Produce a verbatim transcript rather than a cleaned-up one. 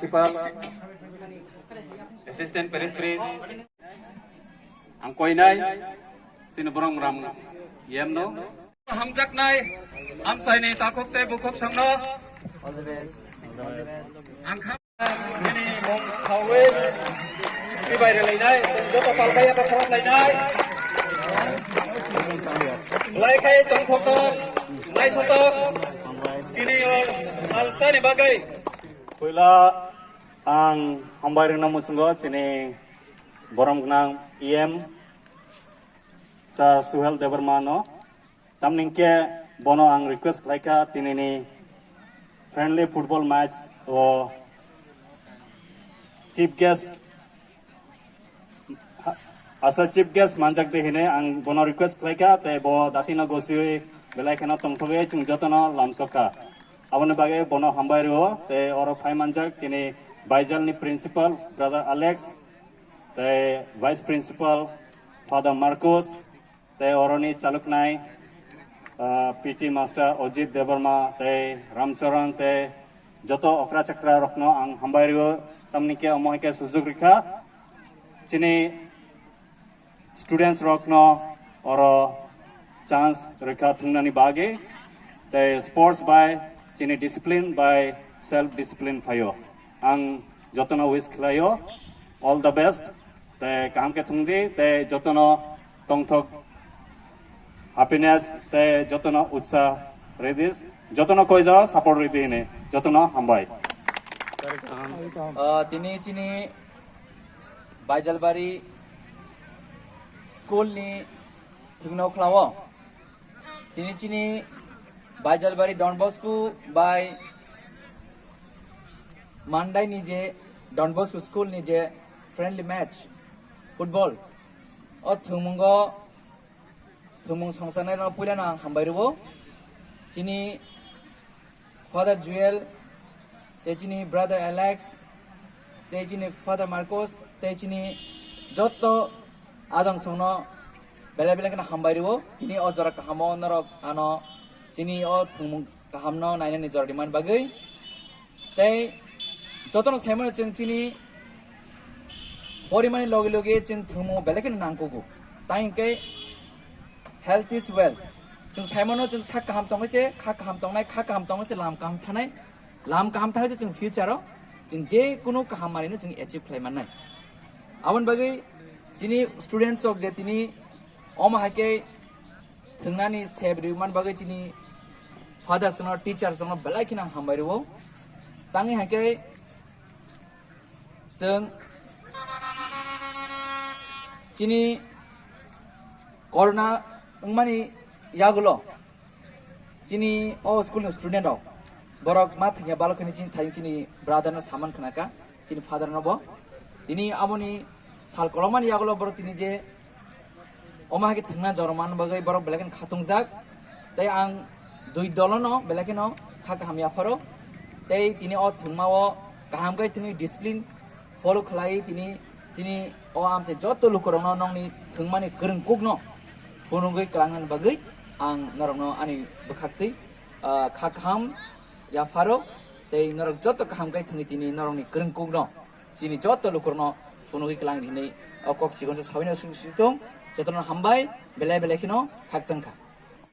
Principal, Assistant Parish Priest, ang koinai, sini borong ram yemno. Hamjaknai, amsaini takhuk tei bukhuk songno. Ang kha-, bini mung khaui, tibai relainai, joto palkaiya bakhrok lainai. Laikhai tongthoktok, naithotok, tini o salsani bagwi. Puila ang hambai rwna muchungo chini borom gwnang E M Sir Suhel Debbarma no. Tamni hwnkhe bono ang request khlaikha tinini friendly football match o chief guest asa chief guest manjak de hine ang bono request khlaikha tei bo datino gosiwi belai kheno tongthogwi chwng jotono lamsokha. Aboni bagwi bono hambai rwo tei oro phai manjak chini Baijalni principal brother Alex tei vice principal Father Marcos tei oroni chaluknai, ah, P T master Ojit Debbarma tei Ramcharan tei joto okra chakra rokno ang hambai rwo, tamni khe omo hai khe sujuk rikha. Chini students rokno oro chance rikha thwngnani bagwi tei sports bai chini discipline bai self discipline phaio. Ang jotono wish khlaio, all the best. Tei kaham khe thwngdi, tei jotono tongthok happiness, tei jotono utsa ridi, jotono koijo support ridi hini, jotono hambai. Ah, tini chini Baijalbari school ni thwngno khlao. Tini chini Baijalbari Don Bosco bai Mandai ni je Don Bosco school ni je friendly match football o thwngmungo thwngmung songcharnai no puila no ang hambai rwo. Chini Father Joel, tei chini brother Alex, tei chini Father Marcos, tei chini jotto adong songno belai belai kheno hambai rwo. Tini o jora kahamo norok ano chini o thwngmung kahamno nainani jora rimani bagwi. Tei jotono saimano chwng chini porimani loge loge chwng thwngmung belai kheno nangkugo. Tai hwnkhe health is wealth. Chwng saimano chwng sak kaham tongwi se kha kaham tongnai, kha kaham tongwi se lam kaham thanai. Lam kaham thangwi se chwng future o chwng je kunu kaham manwino chwng achieve khlai mannai. Aboni bagwi chini students rok je tini omo hai khe thwngnani sep rwmani bagwi chini fathers no, teachers no belai kheno ang hambai rwo. Tangwi hai khe chwng chini corona wngmani yagulo chini o school ni student rok borok ma thwngya balok hwnwi chini thayung chini brother no saman khna kha, chini father no bo. Tini aboni sal kolomani yagulo borok tini je omo hai khe thwngna jora man bagwi borok belai kheno khatungjak. Tei ang dui dolono belai kheno kha kaham yapharo. Tei tini o thwngmao kaham khe thwngwi discipline follow khlai tini chini o amchai joto lukurokno nongni thwngmani kwrwng kukno phunugwi kwlangnani bagwi ang norokno ani bwkhaktwi, ah, kha kaham yapharo. Tei norok joto kaham khe thwngwi tini norokni kwrwng kukno chini joto lukurokno phunugwi kwlang hinwi o kok chikonsa sawino sing sing tong. Jotono hambai, belai belai kheno khakchang kha.